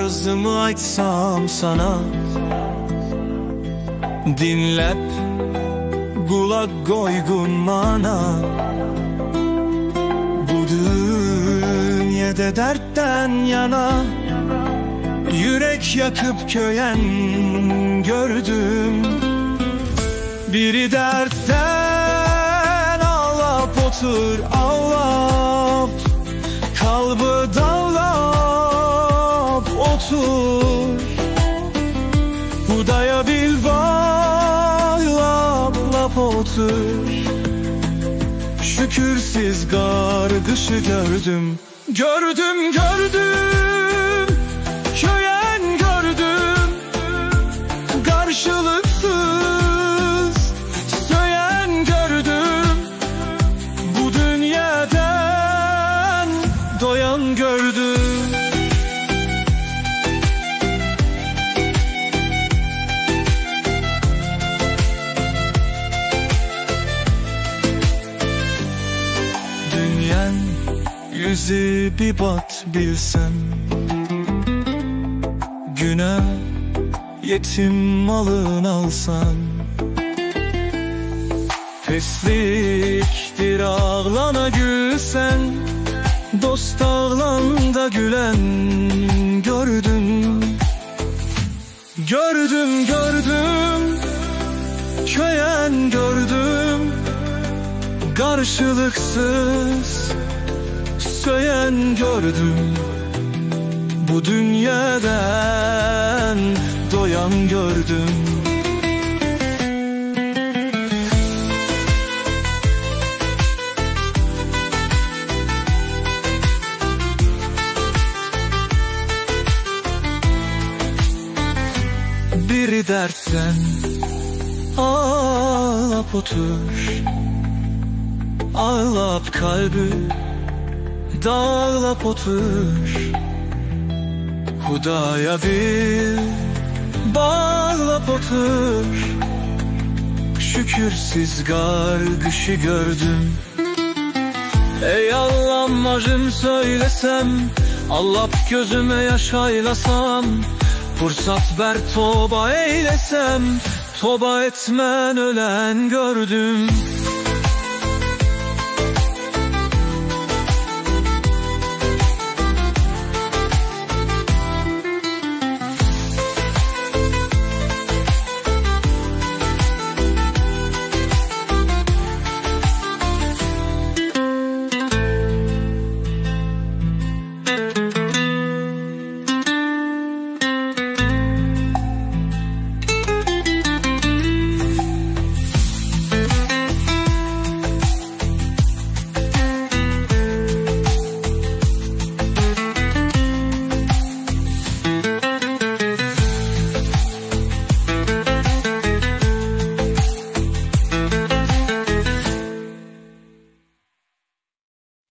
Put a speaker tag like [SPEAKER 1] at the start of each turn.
[SPEAKER 1] Arzymy aýtsam sana, Diňläp gulak goýgun mana. Bu dünýede dertden ýana, Ýürek ýakyp köýen gördüm. Biri dertden ağlap otur ağlap, Kalby dağlap otur. Hudaya bil bağlap lap otur. Şükürsüz gargışı gördüm. Gördüm gördüm, köyen gördüm. Karşılıksız söyen gördüm. Bu dünyadan doyan gördüm. Dünyan yüzü bir bat bilsem, Güne yetim malın alsan. Pisliktir ağlana gülsen, Dost ağlanda gülen gördüm. Gördüm gördüm, köyen gördüm. Karşılıksız söyen gördüm. Bu dünyadan doyan gördüm. Biri dertten ağlap otur, Ağlap kalbi dağlap otur. Hudaya bir bağlap otur. Şükürsüz gargışı gördüm. Ey Allah'ım acım söylesem, Allah gözüme yaş aylasam, Fırsat ver toba eylesem, Toba etmen ölen gördüm.